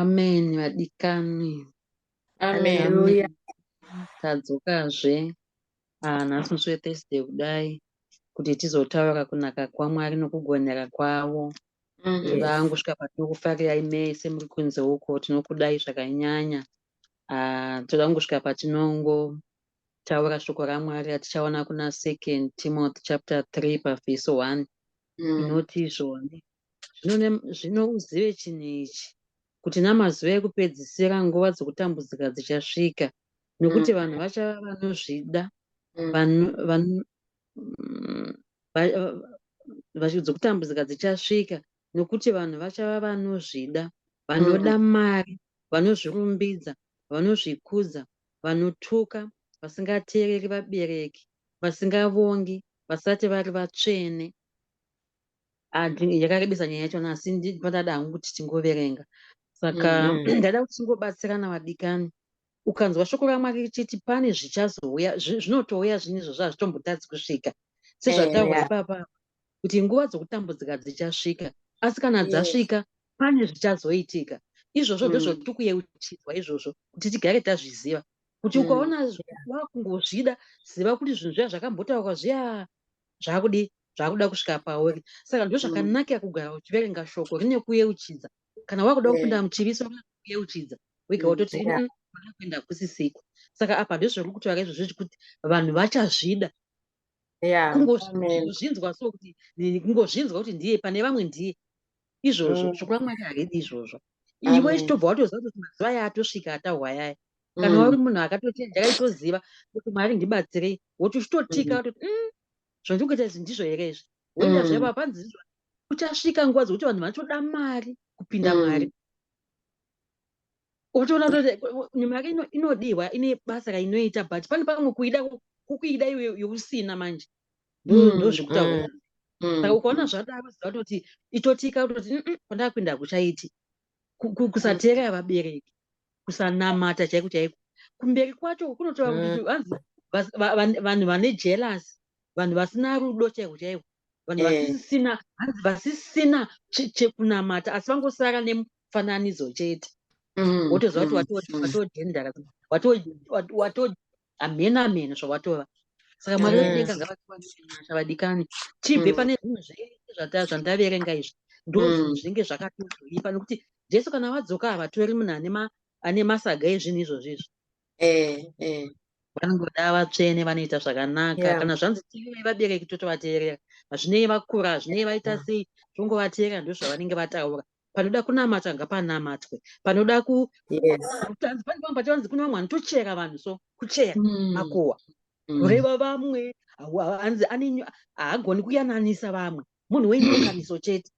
Amen vadikani. Amen. Hallelujah. Tadzokazve nhasi musi weThursday kudai kuti tizotaura kunaka kwaMwari nokugonera kwavo. Toda kusvika patinokufarirai mese muri kunze uko, tinokudai zvakanyanya. Toda kungosvika patinongotaura shoko raMwari ratichaona kuna 2 Timothy chapter 3 pavhesi 1 inoti izvoni: Zvino uzive chinhu ichi, kuti namazuva ekupedzisira nguva dzokutambudzika dzichasvika, nokuti vanhu vachava vanozvida, dzokutambudzika dzichasvika, nokuti vanhu vachava vanozvida, vanoda mari, vanozvirumbidza, vanozvikudza, vanotuka, vasingateereri vabereki, vasingavongi, vasati vari vatsvene. Yakarebesa nyaya yachona, asi ndada hangu kuti tingoverenga. Saka ndada kuti tingobatsirana, vadikani. Ukanzwa shoko raMwari richiti pane zvichazouya, zvinotouya zvinhu izvozvo, hazvitombotadzi kusvika, sezvataurwa ipapa kuti nguva dzokutambudzika dzichasvika. Asi kana dzasvika, pane zvichazoitika. Izvozvo ndozvotiri kuyeuchidzwa izvozvo, kuti tigare tazviziva kuti ukaona wakungozvida, ziva kuti zvinhu zviya zvakambotaurwa zviya zvakudi zvakuda kusvika pauri. Saka ndo zvakanakira kugara uchiverenga shoko, rine kuyeuchidza. Kana wakuda kupinda muchiviso, kuyeuchidza wega wototi, "Kuda kuenda kusisiko." Saka apa ndozviri kutaura izvozvo kuti vanhu vachazvida. Kungozvinzwa so kuti kungozvinzwa kuti ndiye pane vamwe, ndiye izvozvo. Shoko raMwari haridi izvozvo. Iwe chitobva watoziva kuti mazuva aya atosvika ataurwa ayaya. Kana uri munhu akatochenjera, itoziva kuti Mwari ndibatsirei, woti uchitotika watoti, zvandiri kuita izvi ndizvo here izvi?" Woenda zvaiva panzi kuchasvika nguva dzokuti vanhu vanotoda mari kupinda Mwari. Utoona kuti mari inodiwa, ine basa rainoita, but pane pamwe kuida kukuida iwe yousina manje. Ndozvekutaura. Saka ukaona zvadaro, ziva kutoti itotika kutoti, kwandava kuenda hakuchaiti." Kusateerera vabereki, kusanamata chaiko chaiko. Kumberi kwacho kunotova kuti vanzi vanhu vane jealous, vanhu vasina rudo chaiko chaiko, vanhu vasisina, hanzi vasisina chekunamata, asi vangosara nemufananidzo chete. Wotoziva kuti watodhendara, wato hamena mheno zvawatova. Saka Mwari vekudenga ngavatiwanire nyasha, vadikani, tibve pane zvinhu zvese zvandaverenga izvi. Ndo zvinhu zvinenge zvakatozoipa, nokuti Jesu kana vadzoka havatori munhu ane masaga ezvinhu izvozvo izvi. Vanongoda vatsvene, vanoita zvakanaka. Kana zvanzi teererai vabereki, totovateerera. Hazvinei vakura, hazvinei vaita sei, tongovateerera, ndo zvavanenge vataura. Panoda kunamata, ngapanamatwe. Panoda ku hanzi pane pamwe pacho vanzi kune vamwe vanotochera vanhu, so kuchera makuhwa, kureva vamwe. Hanzi haagoni kuyananisa vamwe, munhu wenyokaniso chete,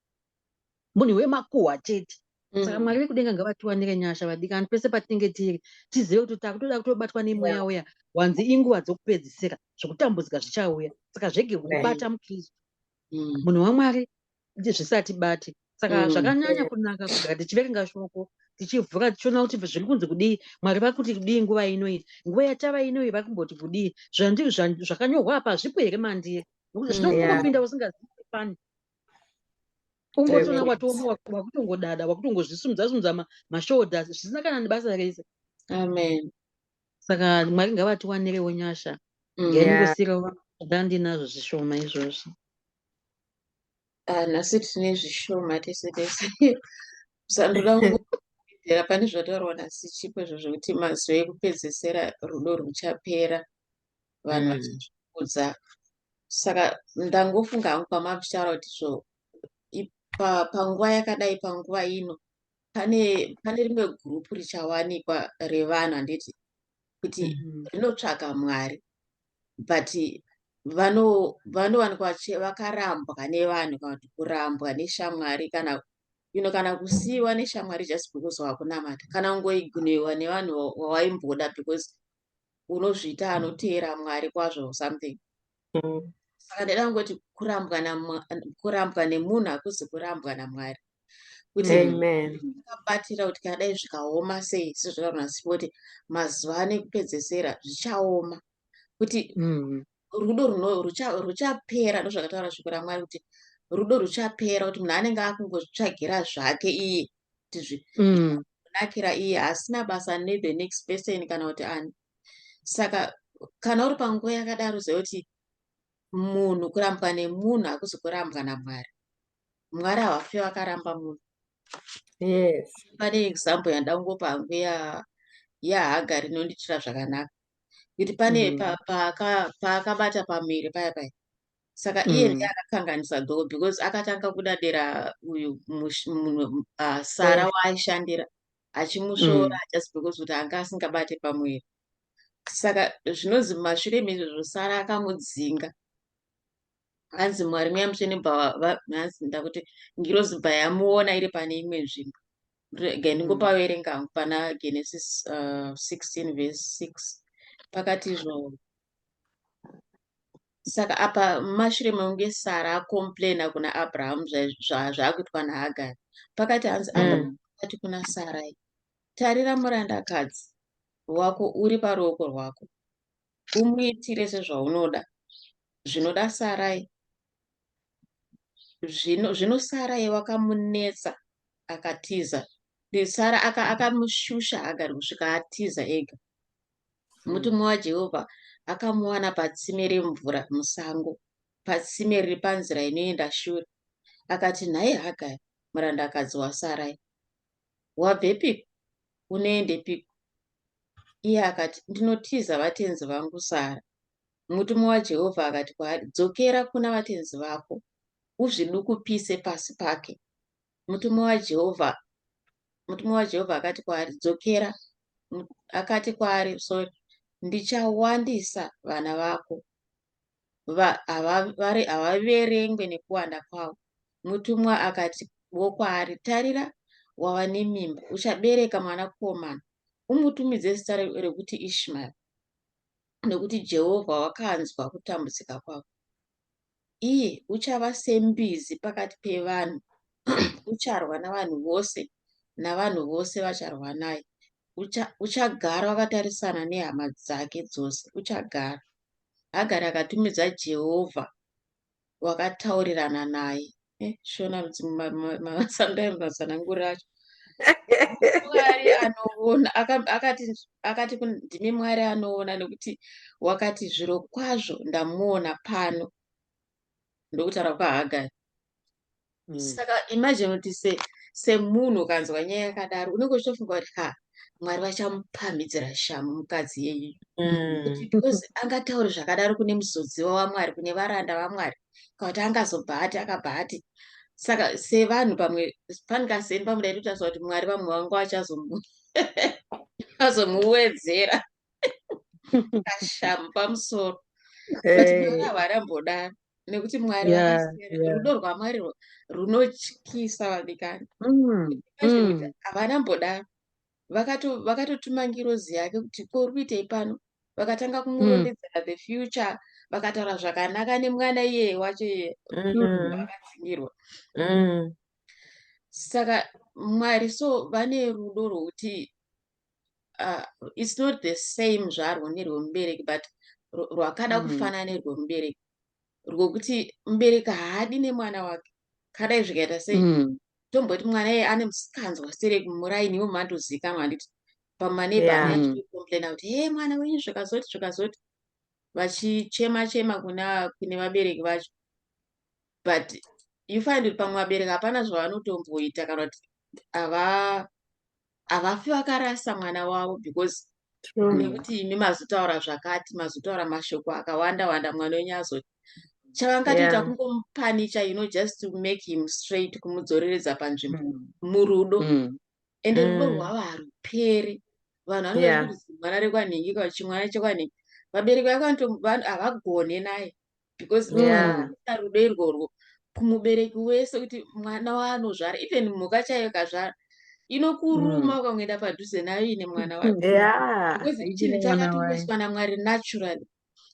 munhu wemakuhwa chete. Saka Mwari vekudenga ngavatiwanire nyasha, vadikani, pese patinenge tiri, tizive kuti takutoda kutobatwa nemweya uya wanzi inguva dzokupedzisira, zvokutambudzika zvichauya. Saka zvege kubata muKristu, munhu waMwari, zvisati bate. Saka zvakanyanya kunaka kugara tichiverenga shoko, tichivhura, tichiona kuti zviri kunzi kudii, Mwari vari kuti kudii nguva inoyi, nguva yatava inoyi vari kumboti kudii, zvakanyorwa apa zvipo here mandiri, nokuti zvinongopinda usingazivi pani. Ungotoona watooma, wakutongodada, wakutongozvisumudza sumudza mashoulders zvisina kana nebasa rese. Amen. Saka Mwari ngavatiwanirewo nyasha. Ngaingosirawo zvandinazvo zvishoma izvozvo. Ah, nhasi tine zvishoma tese tese. Sandoda kungowedzera pane zvataurwa nasichipo izvo zvekuti mazuva ekupedzesera rudo ruchapera, vanhu vachizvikudza. Saka ndangofunga hangu pamakuchitaura kuti zvo panguva yakadai, panguva ino, pane rimwe gurupu richawanikwa revanhu, handiti, kuti rinotsvaga Mwari, but vanowanikwa vakarambwa nevanhu, kana kuti kurambwa neshamwari, kana kana kusiyiwa neshamwari just because wakunamata, kana kungoignorewa nevanhu wawaimboda because unozviita anoteera Mwari kwazvo or something. Saka ndaida kungoti kurambwa nemunhu hakuzi kurambwa naMwari, kuti Amen. akabatira kuti kana dai zvikaoma sei, sezvataura nasipo kuti mazuva ano ekupedzesera zvichaoma, kuti rudo ruchapera. Ndozvakataura shoko raMwari kuti rudo ruchapera, kuti munhu anenge akungozvitsvagira zvake iye, kuti Zvakangonakira iye, asina basa nethe next person kana kuti ani. Saka kana uri panguva yakadaro, ziva kuti munhu, kurambwa nemunhu hakuzi kurambwa naMwari. Mwari havafi vakaramba munhu. Pane example yandida kungopa hangu yaHagari inondiitira zvakanaka, kuti pane paakabata pamuviri paya paya. Saka iye ndiye akakanganisa though, because akatanga kudadira uyu munhu, Sara waaishandira, achimusvoora just because kuti anga asingabate pamuviri. Saka zvinonzi mumashure meizvozvo Sara akamudzinga. Hanzi Mwari, Mweya Mutsvene, hanzi ndakuti ngirozi bva yamuona iri pane imwe nzvimbo. Rega ndingopaverenga hangu pana Genesis 16 verse 6, pakati izvo. Saka apa mumashure mekunge Sara acomplaina kuna Abrahamu zvaakuitwa naHagari, pakati hanzi Abrahamu akati kuna Sarai, "Tarira, murandakadzi wako uri paruoko rwako, umuitire sezvaunoda." Zvinoda Sarai, zvino Sarai wakamunetsa, akatiza. Sara akamushusha Hagari kusvika atiza ega. Mutumwa waJehovha akamuwana patsime remvura musango, patsime riri panzira inoenda Shuri. Akati, "Nhai Hagari, murandakadzi waSarai, wabvepiko? Unoendepiko?" Iye akati, "Ndinotiza vatenzi vangu Sara." Mutumwa waJehovha akati kwaari, "Dzokera kuna vatenzi vako, uzvidukupise pasi pake." Mutumwa waJehovha akati kwaari, "Dzokera." Akati kwaari, sorry, "Ndichawandisa vana vako, havaverengwe nekuwanda kwavo." Mutumwa akatiwo kwaari, "Tarira, wava nemimba, uchabereka mwanakomana. Umutumidze zita rekuti Ishmaeri, nekuti Jehovha wakanzwa kutambudzika kwako. Iye uchava sembizi pakati pevanhu, ucharwa navanhu vose, navanhu vose vacharwa naye. Uchagara wakatarisana nehama dzake dzose, uchagara." Hagari akatumidza Jehovha wakataurirana naye. Shona sometimes matsananguriro acho. Mwari anoona. Akati ndimi Mwari anoona, nekuti wakati, "Zviro kwazvo ndamuona pano." Ndokutaura kwaHagari. Saka imagine kuti semunhu ukanzwa nyaya yakadaro, unenge uchitofunga kuti, "Ha, Mwari vachamupamhidzira shamu mukadzi yeyu," kuti because angatauri zvakadaro kune muzodziwa waMwari, kune varanda vaMwari, kana kuti angazobva ati, akabva ati. Saka sevanhu pamwe panikaseni pamwe daitotarisa kuti Mwari vamwe vangu vachazomuwedzera kashamu pamusoro, but Mwari havarambodaro, nekuti Mwari vakasiyana. Rudo rwaMwari runotyisa, vadikani. Imagine kuti havanambodaro. Vakatotuma ngirozi yake kuti, "Ko uri kuitei pano?" Vakatanga kumurondedzera the future, vakataura zvakanaka nemwana iyeye wacho iye vakadzingirwa. Saka Mwari so vane rudo rwokuti it's not the same zvarwo nerwemubereki, but rwakada kufanana nerwemubereki, rwokuti mubereki haadi nemwana wake kadai zvikaita sei. Tomboti mwana iye ane musikanzwa stereki muraini, iwo mandozikanwa, handiti? Pamaneighbour achitocomplaina kuti, "He, mwana wenyu zvikazoti zvikazoti," vachichema chema kune vabereki vacho. But you find kuti pamwe vabereki hapana zvavanotomboita, kana kuti havafi vakarasa mwana wavo because nekuti imi mazotaura zvakati, mazotaura mashoko akawanda wanda, mwana wenyu azoti chavangatoita kungomupanicha, just to make him straight, kumudzoreredza panzvimbo murudo. Ende rudo rwavo haruperi. Vanhu vanenge kuti mwana rekwanhingi kana chimwana chekwanhingi, vabereki vake havagone naye because rudo irworwo kumubereki wese kuti mwana waanozvara, even mhuka chaiyo ikazvara, inokuruma ukangoenda padhuze nayo ine mwana wayo, because Ichine chinhu mwana wayo. chakatongoiswa naMwari naturally.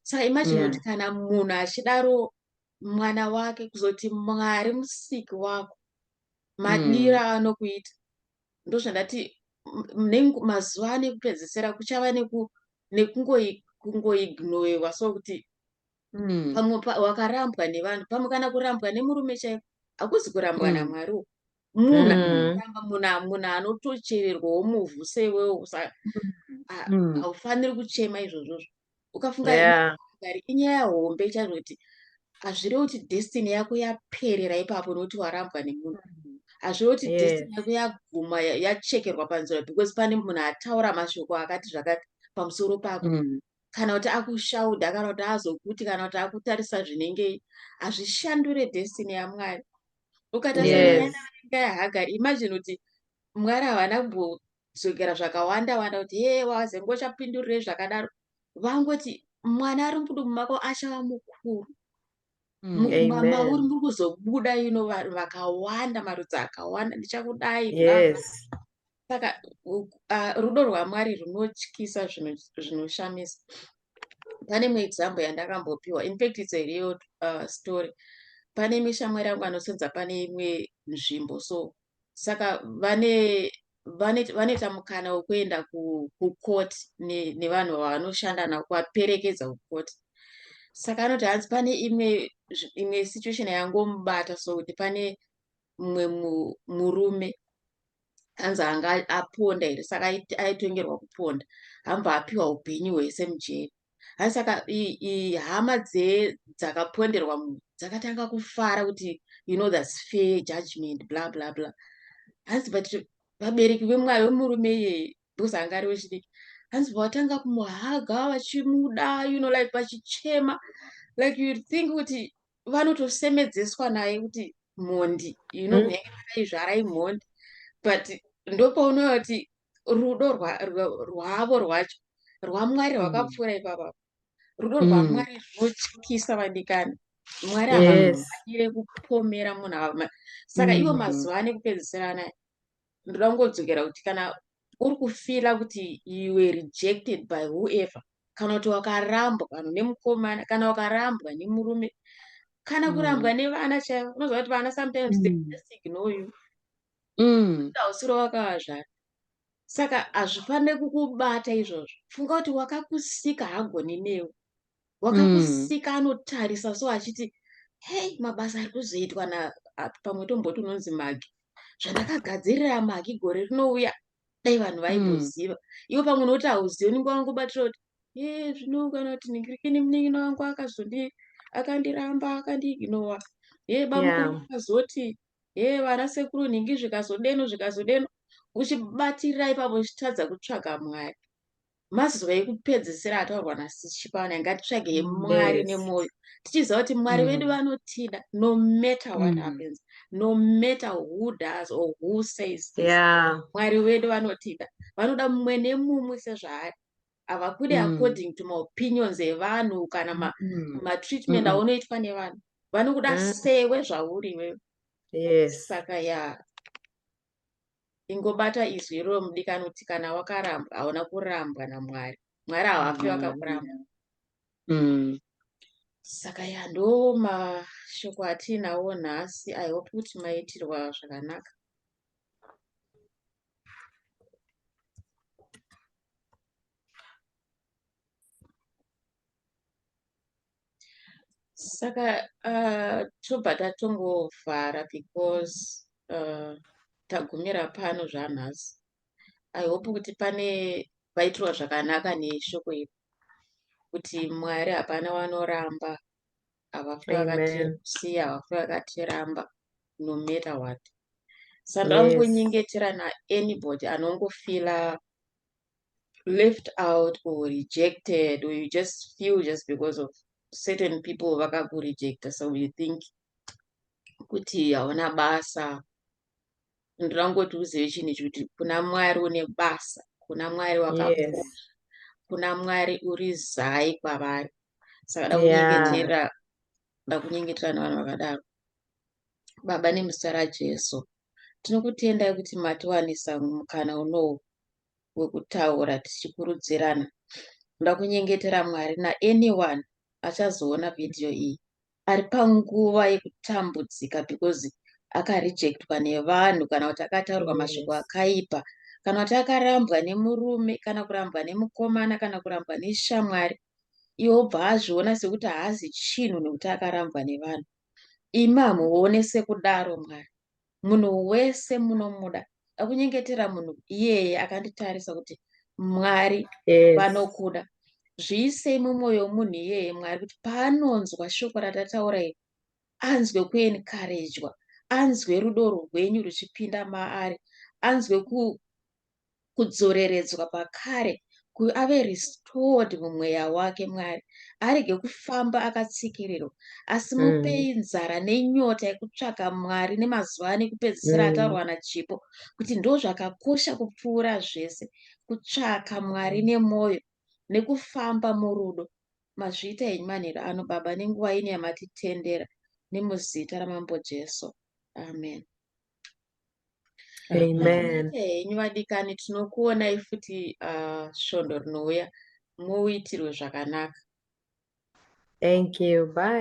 Saka imagine kuti kana munhu achidaro mwana wake, kuzoti Mwari musiki wako, madiro aanokuita. Ndozvandati mazuva ano ekupedzisira kuchava nekungoignorewa, so kuti pamwe wakarambwa nevanhu, pamwe kana kurambwa nemurume chaiko hakuzi kurambwa naMwari uku. Munhu anoramba munhu anotochererwawo muvhu seiwewo. Haufaniri kuchema izvozvozvo. Ukafunga inyaya hombe chaizvo kuti hazvirevi kuti destiny yako yaperera ipapo nokuti warambwa nemunhu. Hazvirevi kuti destiny yako yaguma yachekerwa panzira because pane munhu ataura mashoko akati zvakati pamusoro pako. Kana kuti akushauda, kana kuti azokuti, kana kuti akutarisa zvinenge, hazvishandure destiny yaMwari. Ukatarisa nyaya yaHagari, imagine kuti Mwari havana kumbodzokera zvakawanda wanda kuti he wazenge uchapindurirei zvakadaro. Vangoti mwana ari mudumbu mako achava mukuru. Mauri muri kuzobuda ino vanhu vakawanda, marudzi akawanda, ndichakudai. Saka rudo rwaMwari runotyisa zvinoshamisa. Pane imwe example yandakambopiwa, in fact it's a real story. Pane imwe shamwari yangu anosenza pane imwe nzvimbo so. Saka vanoita mukana wekuenda kucourt nevanhu vavanoshanda navo, kuvaperekedza kucourt. Saka anoti hanzi pane imwe situation yangomubata so kuti pane mumwe murume hanzi anga aponda here, saka aitongerwa kuponda, hambva apiwa upenyu hwese mujeri. Hanzi saka hama dzakaponderwa munhu dzakatanga kufara kuti you know that's fair judgment blah blah blah. Hanzi but vabereki vemurume iyeye, because anga ari wechidiki, hanzi vatanga kumuhaga vachimuda, you know, like vachichema, like you think kuti vanotosemedzeswa naye kuti mhondi, you know, kunyange vakaizvara imhondi. But ndopaunoona kuti rudo rwavo rwacho rwaMwari rwakapfuura ipapa. Rudo rwaMwari runotyisa vadikani. Mwari havafanire kupomera munhu ava. Saka ivo mazuva ane kupedzisira anaya, ndoda kungodzokera kuti kana uri kufila kuti you were rejected by whoever, kana kuti wakarambwa vanhu nemukomana, kana wakarambwa nemurume, kana kurambwa nevana chaivo, unoziva kuti vana sometimes they just ignore you. Hausiro wakavazvara. Saka hazvifaniri kukubata izvozvo. Funga kuti wakakusika hagoni newe. Wakakusika anotarisa so achiti, hey, mabasa ari kuzoitwa na pamwe tomboti unonzi Magi. Zvandakagadzirira Magi gore rinouya, dai vanhu vaimboziva. Iwe pamwe unoti hauzivi, unenge wangobatira kuti ye zvino kana kuti ningirikini munin'ina wangu akandiramba, akandiignowa. Ye bamukuru akazoti, ye vana sekuru nhingi zvikazodeno zvikazodeno. Uchibatirira ipapo uchitadza kutsvaga Mwari. Mazuva ekupedzisira ataurwa naSichipana, ngatitsvagei Mwari nemwoyo, tichiziva kuti Mwari vedu vanotida no matter what happens, no matter who does or who says this. Mwari vedu vanotida, vanoda mumwe nemumwe sezvaari. Havakude according to maopinions evanhu kana matreatment aunoitwa nevanhu. Vanokuda sewe zvauri iwewe. Saka ya ingobata izwi iroro mudikani kuti kana wakarambwa, hauna kurambwa naMwari. Mwari havafi vakakuramba. Saka ya ndo mashoko atinawo nhasi. I hope kuti maitirwa zvakanaka. Saka tobva tatongovhara because tagumira pano zvanhasi. I hope kuti pane vaitirwa zvakanaka neshoko iri, kuti Mwari hapana vanoramba, havafi vakatisiya, havafi vakatiramba no matter what. Saka ndoda kunyengetera naanybody anongofila left out or rejected, or you just feel just because of certain people vakakurejecta, so you think kuti hauna basa. Ndoda kungoti uzive chinhu ichi kuti kuna Mwari une basa, kuna Mwari wakakosha, kuna Mwari uri zai kwavari. Saka da kunyengetera, da kunyengetera nevanhu vakadaro. Baba, nemuzita raJesu, tinokutendai kuti matiwanisa mukana unowu wekutaura tichikurudzirana. Ndoda kunyengetera Mwari naanyone achazoona vhidhiyo iyi ari panguva yekutambudzika because akarejectwa nevanhu, kana kuti akataurwa mashoko akaipa, kana kuti akarambwa nemurume, kana kurambwa nemukomana, kana kurambwa neshamwari, iwe wobva azviona sekuti haazi chinhu nekuti akarambwa nevanhu. Imi hamuone sekudaro Mwari. Munhu wese munomuda. Akunyengetera munhu iyeye akanditarisa kuti Mwari vanokuda. Zviisei mumwoyo womunhu iyeye, Mwari, kuti paanonzwa shoko ratataura iri, anzwe kuencouragwa, anzwe rudo rwenyu ruchipinda maari, anzwe kudzoreredzwa pakare, ave restored mumweya wake, Mwari, arege kufamba akatsikirirwa, asi mupei nzara nenyota yekutsvaka Mwari nemazuva ane kupedzisira ataurwa naChipo kuti ndo zvakakosha kupfuura zvese, kutsvaka Mwari nemwoyo nekufamba murudo. Mazviita henyu manheru ano, Baba, nenguva ino yamatitendera, nemuzita raMambo Jesu, amen. Amen. Henyu vadikani, tinokuonai futi svondo rinouya. Muitirwe zvakanaka. Thank you. Bye.